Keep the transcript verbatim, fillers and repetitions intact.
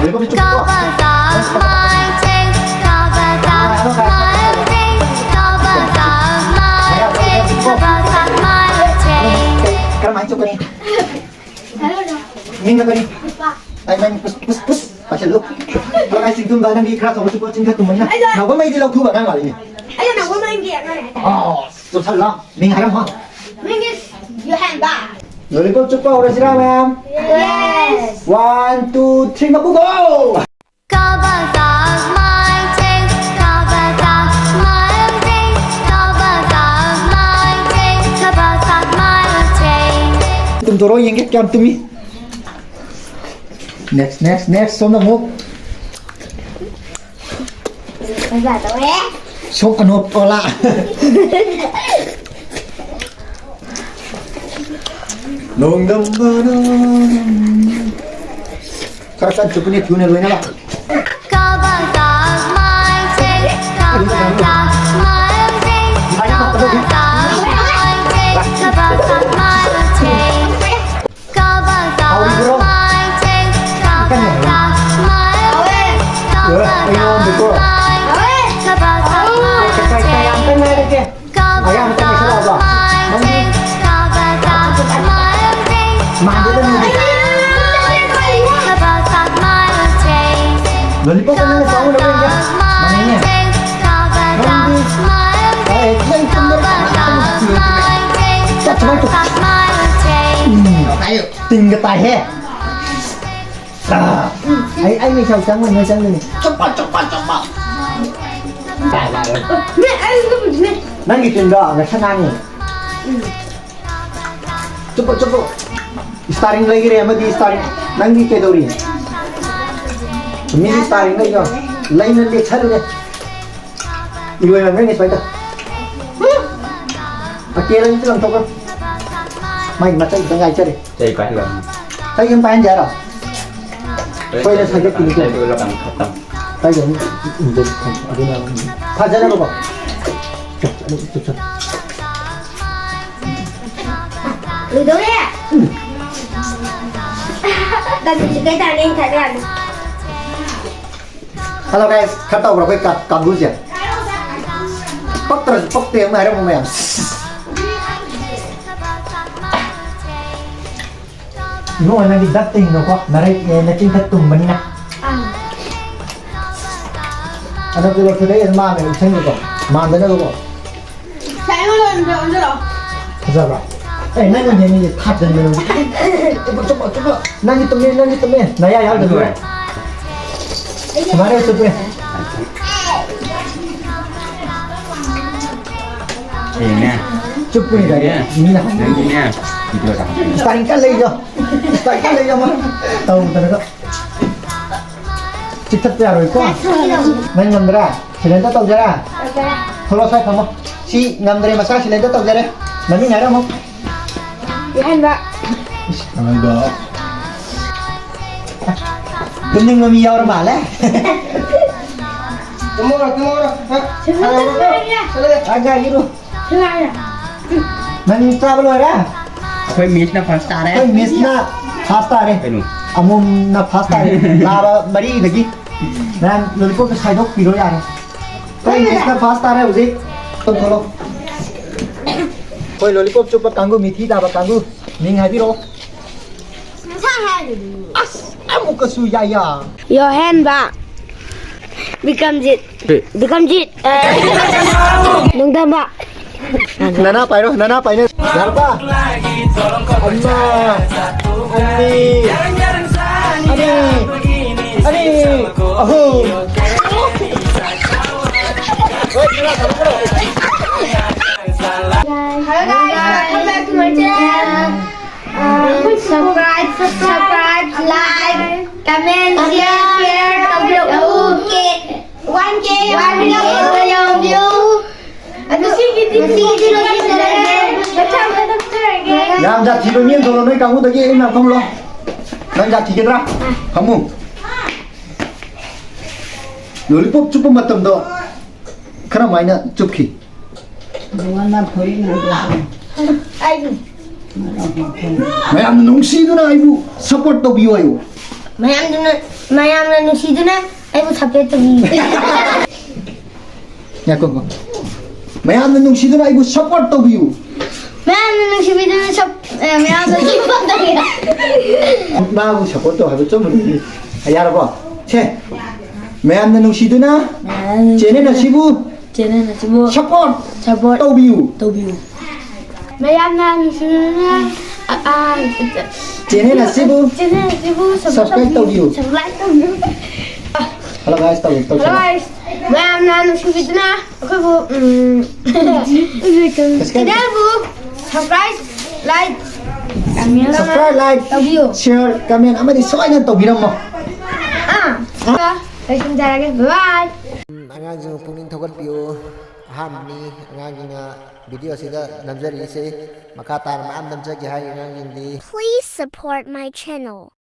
Lollipop ꯆꯨꯞꯄꯣ꯫ ꯀꯔꯝꯍꯥꯏꯅ ꯆꯨꯞꯀꯅꯤ? ꯃꯤꯡꯅ ꯀꯔꯤ? ꯑꯩ ꯃꯩ ꯄꯨꯁ, ꯄꯨꯁ, ꯄꯨꯁ ꯄꯥꯏꯁꯜꯂꯨ꯫ ꯂꯣꯏ ꯆꯤꯡ ꯇꯨꯝꯕ ꯅꯪꯗꯤ ꯈꯔ ꯆꯥꯎꯕ ꯆꯤꯡ ꯇꯨꯝꯕ ꯆꯤꯡ ꯇꯨꯝꯕꯅꯤꯅ꯫ ꯑꯩꯗꯣ ꯅꯥꯎꯕ ꯃꯩꯗꯤ ꯂꯧꯊꯨꯕ ꯑꯉꯥꯡ ꯃꯥꯜꯂꯤꯅꯦ꯫ ꯑꯩꯗꯣ ꯅꯥꯎꯕ ꯃꯩꯒꯤ ꯑꯉꯥꯡꯅꯦ꯫ ꯑꯣ, ꯆꯨꯞꯁꯜꯂꯣ꯫ ꯃꯤꯡ ꯍꯥꯏꯔꯝꯃꯣ꯫ ꯃꯤꯡ is ꯌꯨꯍꯦꯟꯕ꯫ Lollipop ꯆꯨꯞꯄ ꯍꯧꯔꯁꯤꯔꯥ ꯃꯌꯥꯝ? Yes꯫ One, two, three, ꯃꯄꯨ go! ꯇꯨꯝꯊꯣꯔꯛꯑꯣ ꯌꯦꯡꯒꯦ ꯀꯌꯥꯝ ꯇꯨꯝꯃꯤ꯫ Next, next, next, ꯁꯣꯝꯗ ꯑꯃꯨꯛ꯫ ꯑꯣꯖꯥ ꯇꯧꯋꯦ꯫ ꯁꯣꯝ ꯑꯅꯣꯞ ꯑꯣꯂꯥ꯫ ꯅꯣꯡꯗꯝꯕꯅ ꯈꯔ ꯀꯟ ꯆꯨꯞꯄꯨꯅꯦ, ꯊꯨꯅ ꯂꯣꯏꯅꯕ꯫ ꯍꯥꯎꯔꯤꯕ꯭ꯔꯣ? ꯑꯦ, ꯑꯩꯉꯣꯟꯗꯀꯣ꯫ ꯀꯩ, ꯀꯩ, ꯀꯩ ꯌꯥꯝ ꯀꯟꯅ ꯍꯥꯏꯔꯛꯀꯦ꯫ ꯑꯌꯥꯝꯕ ꯆꯪꯉꯛꯁꯜꯂꯛꯑꯕ? ꯅꯪꯗꯤ? ꯃꯥꯟꯗꯦꯗ ꯅꯪꯗꯤ꯫ Lollipop ꯅꯪꯅ ꯆꯥꯎꯅ ꯂꯩꯔꯦ꯫ ꯃꯥꯟꯅꯩꯅꯦ꯫ ꯅꯪꯗꯤ? ꯑꯦ, ꯅꯪ ꯇꯨꯝꯕ ꯆꯠ, ꯁꯨꯃꯥꯏꯅ ꯇꯧ꯫ ꯎꯝ, ꯇꯤꯟꯒ ꯇꯥꯏꯍꯦ꯫ ꯑꯥ, ꯑꯩ, ꯑꯩ ꯃꯤꯡꯁꯦꯜ ꯆꯪꯉꯣꯏ, ꯅꯣꯏ ꯆꯪꯗꯣꯏꯅꯤ꯫ ꯆꯨꯞꯄ, ꯆꯨꯞꯄ, ꯆꯨꯞꯄ꯫ ꯅꯦ, ꯑꯩ ꯆꯨꯞꯄꯨꯁꯤꯅꯦ꯫ ꯅꯪꯒꯤ ꯇꯤꯟꯗꯣ ꯉꯁꯪ ꯉꯥꯡꯉꯤ꯫ ꯆꯨꯞꯄꯣ, ꯆꯨꯞꯄꯣ꯫ Starring ꯂꯩꯈꯔꯦ ꯑꯃꯗꯤ starring꯫ ꯅꯪꯗꯤ ꯀꯩꯗꯧꯔꯤ? ꯃꯤꯗꯤ starring ꯂꯩꯗꯣ꯫ ꯂꯩꯅ ꯂꯦꯛꯁꯜꯂꯨꯔꯦ꯫ ꯏꯔꯣꯏ ꯉꯝꯒꯅꯤ ꯁꯨꯃꯥꯏꯅ ꯇꯧ꯫ ꯑꯀꯦꯜ ꯑꯅꯤꯁꯨ ꯂꯪꯊꯣꯛꯈ꯭ꯔꯣ꯫ ꯃꯥꯏ ꯃꯆꯩ ꯈꯤꯇꯪ ꯉꯥꯏꯖꯔꯦ꯫ ꯆꯩ ꯄꯥꯏꯍꯜꯂꯣ꯫ ꯆꯩ ꯑꯃ ꯄꯥꯏꯍꯟꯁꯦ ꯍꯥꯏꯔꯣ? ꯑꯩꯈꯣꯏꯅ ꯁꯥꯏꯗꯠꯈꯤꯅꯤꯀꯣ꯫ ꯀꯥꯏꯗ ꯑꯃꯨꯛ ꯏꯟꯖꯟ ꯊꯝ-, ꯑꯗꯨꯅ ꯑꯃꯨꯛ ꯐꯖꯅꯕꯀꯣ꯫ ꯆꯞ, ꯆꯞ, ꯆꯞ, ꯆꯞ꯫ ꯂꯨꯗꯧꯔꯦ꯫ ꯎꯝ꯫ ꯇꯟꯕꯁꯤ ꯀꯩ ꯇꯥꯅꯤ? ꯑꯩꯅ ꯊꯥꯕ ꯌꯥꯅꯤ꯫ Hello guys, ꯈꯔ ꯇꯧꯕ꯭ꯔꯥ ꯑꯩꯈꯣꯏ ꯀꯥ-, ꯀꯥꯡꯕꯨꯁꯦ? ꯄꯛꯇ꯭ꯔꯁꯨ ꯄꯛꯇꯦ ꯑꯃ ꯍꯥꯏꯔꯝꯃꯨ ꯃꯌꯥꯝ꯫ ꯏꯕꯨꯡꯉꯣ, ꯅꯪꯗꯤ ꯗꯞꯇ ꯍꯤꯡꯉꯣꯀꯣ, ꯅꯔꯩ-, ꯑꯦ, ꯅꯆꯤꯟ ꯈꯔ ꯇꯨꯝꯕꯅꯤꯅ꯫ ꯑꯥ꯫ ꯑꯗꯣ ꯄꯤꯔꯛꯄꯗꯩ ꯑꯗꯨꯝ ꯃꯥꯡꯉꯦ, ꯎꯠꯁꯟꯒꯦꯀꯣ, ꯃꯥꯟꯗꯅꯕꯀꯣ꯫ ꯁꯥꯏ, ꯑꯩꯉꯣꯟꯗ ꯑꯣꯏꯅ ꯑꯣꯟꯁꯤꯜꯂꯛꯑꯣ꯫ ꯐꯖꯕ꯭ꯔꯥ? ꯑꯦ, ꯅꯪ ꯑꯣꯏꯅ ꯌꯦꯡꯉꯤꯁꯦ ꯊꯥꯞꯇꯅ ꯅꯪ꯫ ꯆꯨꯞꯄ, ꯆꯨꯞꯄ, ꯆꯨꯞꯄ꯫ ꯅꯪꯗꯤ ꯇꯨꯝꯃꯦ, ꯅꯪꯗꯤ ꯇꯨꯝꯃꯦ꯫ ꯅꯌꯥ ꯌꯥꯎꯗꯕ꯭ꯔꯥ? ꯁꯨꯃꯥꯏꯅ ꯆꯨꯞꯄꯦ꯫ ꯍꯌꯦꯡꯅꯦ꯫ ꯆꯨꯞꯄꯨꯅꯤ ꯀꯥꯏꯅ꯫ ꯍꯌꯦꯡꯅꯦ꯫ ꯃꯤꯅ ꯍꯪꯉꯤ꯫ ꯅꯪꯒꯤꯅꯦ꯫ ꯚꯤꯗꯤꯑꯣꯗ ꯍꯥꯞꯀꯦ꯫ ꯁ꯭ꯇꯥꯏꯜ ꯀꯟ ꯂꯩꯌꯣ꯫ ꯁ꯭ꯇꯥꯏꯜ ꯀꯟ ꯂꯩꯌꯣ ꯑꯃ꯫ ꯇꯧꯗꯅꯒ꯫ ꯆꯤꯛꯊꯠꯄ ꯌꯥꯔꯣꯏꯀꯣ꯫ ꯅꯪ ꯉꯝꯗ꯭ꯔꯥ? ꯁꯤꯂꯦꯟꯗꯔ ꯇꯧꯖꯔꯥ? ꯊꯣꯛꯂꯛꯑꯣ, ꯁ꯭ꯋꯥꯏ ꯐꯝꯃꯣ꯫ ꯁꯤ ꯉꯝꯗ꯭ꯔꯦ, ꯃꯁꯥ ꯁꯤꯂꯦꯟꯗꯔ ꯇꯧꯖꯔꯦ꯫ ꯃꯃꯤꯡ ꯍꯥꯏꯔꯝꯃꯣ꯫ ꯏꯍꯟꯕ꯫ ꯏꯁ, ꯑꯍꯥꯟꯕ꯫ ꯇꯨꯝꯅꯤꯡꯕ ꯃꯤ ꯌꯥꯎꯔ ꯃꯥꯜꯂꯦ꯫ ꯇꯨꯝꯃꯣꯔꯣ, ꯇꯨꯝꯃꯣꯔꯣ꯫ ꯍꯥ? ꯁꯤꯂꯦꯟꯗꯔ ꯇꯧꯖꯔꯒꯦ꯫ ꯆꯠꯂꯒꯦ꯫ ꯆꯥꯛ ꯆꯥꯈꯤꯔꯣ꯫ ꯁꯤꯂꯥꯛꯑꯦ꯫ ꯅꯪ ꯆꯥꯕ ꯂꯣꯏꯔꯦ? ꯑꯩꯈꯣꯏ ꯃꯤꯁꯅ ꯐꯥꯔꯁ ꯇꯥꯔꯦ꯫ ꯑꯩꯈꯣꯏ ꯃꯤꯁꯅ ꯐꯥꯔꯁ ꯇꯥꯔꯦ꯫ ꯀꯩꯅꯣ? ꯑꯃꯣꯝꯅ ꯐꯥꯔꯁ ꯇꯥꯔꯦ꯫ ꯂꯥꯕ ꯃꯔꯤꯗꯒꯤ꯫ ꯃꯌꯥꯝ ꯂꯣꯂꯤꯄꯣꯞꯇ ꯁꯥꯏꯗꯣꯛꯄꯤꯔꯣ ꯌꯥꯔꯦ꯫ ꯑꯩꯈꯣꯏ ꯃꯤꯁꯅ ꯐꯥꯔꯁ ꯇꯥꯔꯦ ꯍꯧꯖꯤꯛ꯫ ꯊꯣꯛꯂꯛꯑꯣ꯫ ꯑꯩꯈꯣꯏ ꯂꯣꯂꯤꯄꯣꯞ ꯆꯨꯞꯄ ꯀꯥꯡꯕꯨ, ꯃꯤꯊꯤ ꯇꯥꯕ ꯀꯥꯡꯕꯨ, ꯃꯤꯡ ꯍꯥꯏꯕꯤꯔꯛꯑꯣ꯫ ꯉꯁꯥꯏ ꯍꯥꯏꯗꯨꯗꯤ꯫ ꯑꯁ! ꯑꯃꯨꯛꯀꯁꯨ ꯌꯥꯌꯥ꯫ ꯌꯣꯍꯦꯟꯕ꯫ ꯕꯤꯀ꯭ꯔꯝꯖꯤꯠ꯫ ꯀꯩ? ꯕꯤꯀ꯭ꯔꯝꯖꯤꯠ꯫ ꯑꯦ, ꯅꯨꯡꯗꯝꯕ꯫ ꯅꯅꯥ ꯄꯥꯏꯔꯣ, ꯅꯅꯥ ꯄꯥꯏꯅ꯫ ꯌꯥꯔꯕ? ꯑꯃ, ꯑꯅꯤ, ꯑꯅꯤ, ꯑꯅꯤ, ꯑꯍꯨꯝ꯫ Hello guys, welcome back to my channel. Um, subscribe, subscribe, like, comment, share, share, W K, one K, one K, ꯌꯧꯕꯤꯌꯨ꯫ ꯑꯗꯨ ꯁꯤꯒꯤꯗꯤ ꯁꯤꯒꯤꯗꯤ ꯃꯊꯪ ꯃꯊꯪ ꯆꯠꯆꯔꯒꯦ꯫ ꯌꯥꯝ ꯖꯥꯠ ꯊꯤꯕ ꯃꯤ ꯑꯃ ꯊꯣꯛꯂꯣ, ꯅꯣꯏ ꯀꯥꯡꯕꯨꯗꯒꯤ ꯑꯩ ꯃꯌꯥꯝ ꯐꯝꯂꯣ꯫ ꯅꯪ ꯖꯥꯠ ꯊꯤꯒꯗ꯭ꯔꯥ? ꯐꯝꯃꯨ꯫ ꯂꯣꯂꯤꯄꯣꯞ ꯆꯨꯞꯄ ꯃꯇꯝꯗꯣ ꯀꯔꯝꯍꯥꯏꯅ ꯆꯨꯞꯈꯤ? ꯅꯉꯣꯟꯗ ꯐꯨꯔꯤꯠ ꯉꯥꯛꯇ ꯑꯩꯒꯤ ꯃꯌꯥꯝꯅ ꯅꯨꯡꯁꯤꯗꯨꯅ ꯑꯩꯕꯨ ꯁꯞꯄꯣꯔꯠ ꯇꯧꯕꯤꯌꯨ ꯍꯥꯏꯌꯨ꯫ ꯃꯌꯥꯝꯗꯨꯅ, ꯃꯌꯥꯝꯅ ꯅꯨꯡꯁꯤꯗꯨꯅ ꯑꯩꯕꯨ ꯁꯞꯄꯣꯔꯠ ꯇꯧꯕꯤꯌꯨ꯫ ꯉꯥꯏꯈꯣꯀꯣ꯫ ꯃꯌꯥꯝꯅ ꯅꯨꯡꯁꯤꯗꯨꯅ ꯑꯩꯕꯨ ꯁꯞꯄꯣꯔꯠ ꯇꯧꯕꯤꯌꯨ꯫ ꯃꯌꯥꯝꯅ ꯅꯨꯡꯁꯤꯕꯤꯗꯨꯅ ꯁꯞ-, ꯑꯦ, ꯃꯌꯥꯝꯅ ꯁꯞꯄꯣꯔꯠ ꯇꯧꯕꯤꯌꯨ꯫ ꯃꯥꯕꯨ ꯁꯞꯄꯣꯔꯠ ꯇꯧ ꯍꯥꯏꯕ ꯆꯨꯝꯕꯗꯨꯗꯤ꯫ ꯌꯥꯔꯕꯣ? ꯁꯦ꯫ ꯃꯌꯥꯝꯅ ꯅꯨꯡꯁꯤꯗꯨꯅ ꯃꯌꯥꯝꯅ ꯆꯦꯅꯦꯜ ꯅꯨꯡꯁꯤꯗꯨꯅ ꯑꯁꯤꯕꯨ ꯆꯦꯅꯦꯜ ꯑꯁꯤꯕꯨ ꯁꯞꯄꯣꯔꯠ ꯁꯞꯄꯣꯔꯠ ꯇꯧꯕꯤꯌꯨ꯫ ꯇꯧꯕꯤꯌꯨ꯫ ꯃꯌꯥꯝꯅ ꯅꯨꯡꯁꯤꯅ, ꯑ, ꯑ, ꯆꯦꯅꯦꯜ ꯑꯁꯤꯕꯨ ꯆꯦꯅꯦꯜ ꯑꯁꯤꯕꯨ ꯁꯕꯁꯀ꯭ꯔꯥꯏꯕ ꯇꯧꯕꯤꯌꯨ꯫ ꯁꯕꯁꯀ꯭ꯔꯥꯏꯕ ꯇꯧꯕꯤꯌꯨ꯫ Hello guys, ꯇꯧ, ꯇꯧꯁꯤꯔꯣ? Hello guys, ꯃꯌꯥꯝꯅ ꯅꯨꯡꯁꯤꯕꯤꯗꯨꯅ ꯑꯩꯈꯣꯏꯕꯨ, ꯎꯝ, ꯁꯕꯁꯀ꯭ꯔꯥꯏꯕ ꯆꯦꯅꯦꯜꯕꯨ ꯁꯕꯁꯀ꯭ꯔꯥꯏꯕ, ꯂꯥꯏꯛ, ꯁꯕꯁꯀ꯭ꯔꯥꯏꯕ, ꯂꯥꯏꯛ, ꯇꯧꯕꯤꯌꯨ꯫ ꯁꯤꯌꯔ, ꯀꯃꯦꯟ ꯑꯃꯗꯤ ꯁꯣꯏꯗꯅ ꯇꯧꯕꯤꯔꯝꯃꯣ꯫ ꯑꯥ, ꯂꯣꯏꯁꯤꯟꯖꯔꯒꯦ꯫ Bye bye꯫ ꯎꯝ, ꯑꯉꯥꯡꯁꯤꯡꯕꯨ ꯄꯨꯛꯅꯤꯡ ꯊꯧꯒꯠꯄꯤꯌꯨ꯫ ꯑꯍꯥꯟꯕꯅꯤ ꯑꯉꯥꯡꯁꯤꯡꯅ ꯚꯤꯗꯤꯑꯣꯁꯤꯗ ꯅꯝꯖꯔꯤꯁꯦ꯫ ꯃꯈꯥ ꯇꯥꯅ ꯃꯌꯥꯝ ꯅꯝꯖꯒꯦ ꯍꯥꯏꯔꯤ ꯑꯉꯥꯡꯁꯤꯡꯗꯤ꯫ Please support my channel.